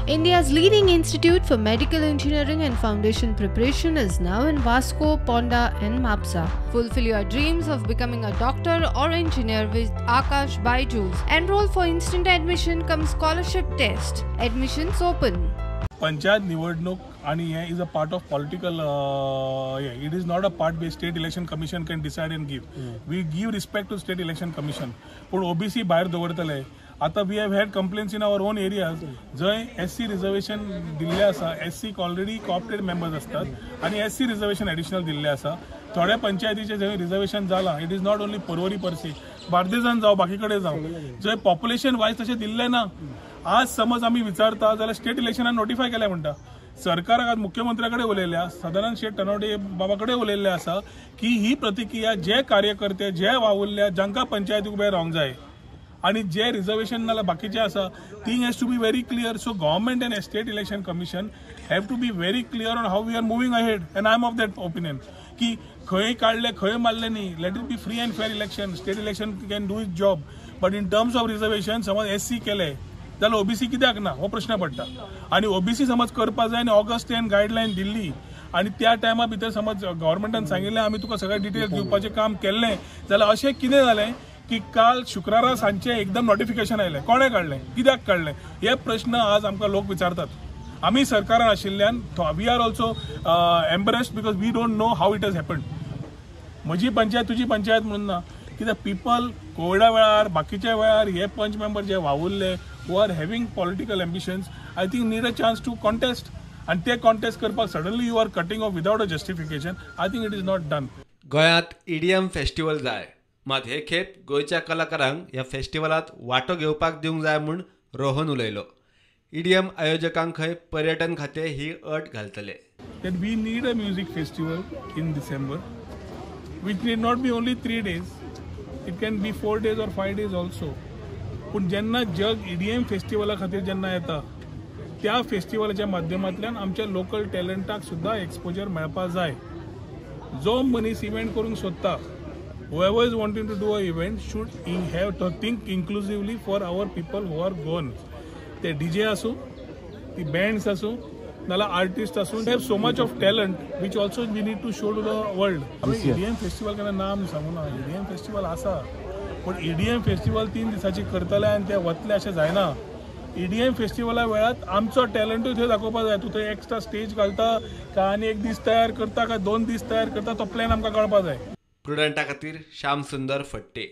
India's leading institute for medical engineering and foundation preparation is now in Vasco, Ponda and Mapsa. Fulfill your dreams of becoming a doctor or engineer with Akash Byju's. Enroll for instant admission cum scholarship test. Admissions open. Panchayat निवडणूक आणि हे is a part of political, it is not a part be state election commission can decide and give. We give respect to state election commission, पूण OBC भायर दवरतले. आतां we have had complaints in our own areas जंय SC reservation दिल्लें आसा, एससीक already कॉप्टेड members आसतात आनी SC reservation additional दिल्लें आसा. थोड्या पंचायतीचें जंय रिजर्वेशन जालां, it is not only Porvorim per se, बार्देजान जावं बाकी कडेन जावं, जंय पॉप्युलेशन वायज तशें दिल्लें ना. आज समज आमी विचारता जाल्यार स्टेट इलेक्शनान नोटिफाय केलें म्हणटा. सरकाराक आज मुख्यमंत्र्या कडेन उलयल्या, सदानंद शेट तनवडे बाबा कडेन उलयल्लें आसा की ही प्रतिक्रिया जे कार्यकर्ते जे वावुरल्या जांकां पंचायतीक उबे रावंक जाय आनी जे रिजर्वेशन नाल्यार बाकीचे आसा, thing has to be very clear. So government and state election commission have to be very clear on how we are moving ahead. And I am of that opinion की खंय काडले खंय मारले न्ही, let it be free and fair election. State election can do its job, but in terms of reservation समज SC केले जाल्यार OBC कित्याक ना हो प्रश्न पडटा. आनी ओबीसी समज करपा जाय आनी ऑगस्ट 10 गायडलायन दिल्ली आनी त्या टायमा भितर समज गव्हर्मेंटान सांगिल्लें आमी तुका सगळे डिटेल्स दिवपाचें काम केल्लें, जाल्यार अशें कितें जालें की काल शुक्रारा सांजचें एकदम नोटिफिकेशन आयलें. कोणें काडलें, कित्याक काडलें, हे प्रश्न आज आमकां लोक विचारतात. आमी सरकारान आशिल्ल्यान we are also embarrassed because we don't know how it has happened. म्हजी पंचायत तुजी पंचायत म्हणून ना, कित्याक पिपल कोविडा वेळार बाकीच्या वेळार हे पंच मेंबर जे वावुरले who are having political ambitions, I think need a chance to contest. आनी ते कॉन्टेस्ट करपाक suddenly you are cutting off without a justification. I think it is not done. गोंयांत ईडीएम फेस्टिवल जाय, मात हे खेप गोंयच्या कलाकारांक ह्या फेस्टिवलांत वांटो घेवपाक दिवंक जाय म्हूण रोहन उलयलो. ईडीएम आयोजकांक खंय पर्यटन खातें ही अट घालतले. That we need a music festival in December, which need not be only 3 days, it can be 4 days or 5 days also. पूण जेन्ना जग ईडीएम फेस्टिवला खातीर जेन्ना येता त्या फेस्टिवलाच्या माध्यमांतल्यान आमच्या लोकल टॅलंटाक सुद्दां एक्सपोजर मेळपा जाय. जो मनीस इव्हेंट करूंक सोदता, whoever is wanting to do a event should have to think inclusively for our people who are Goan. ते डीजे आसूं, ती बँड्स आसूं, नाल्यार आर्टिस्ट आसूं, they have so much of talent which also we need to show to the world. आमी EDM festival केन्ना नाम सांगू ना, ईडीएम फेस्टिवल आसा, पूण ईडीएम फेस्टिवल 3 दिसांची करतले आनी ते वतले अशें जायना. ईडीएम फेस्टिवला वेळार आमचो टॅलंटूय थंय दाखोवपा जाय. तूं थंय एक्स्ट्रा स्टेज घालता काय आनी एक दीस तयार करता काय 2 दीस तयार करता, तो प्लॅन आमकां कळपा जाय. प्रुडंटा खातीर श्याम सुंदर फट्टे.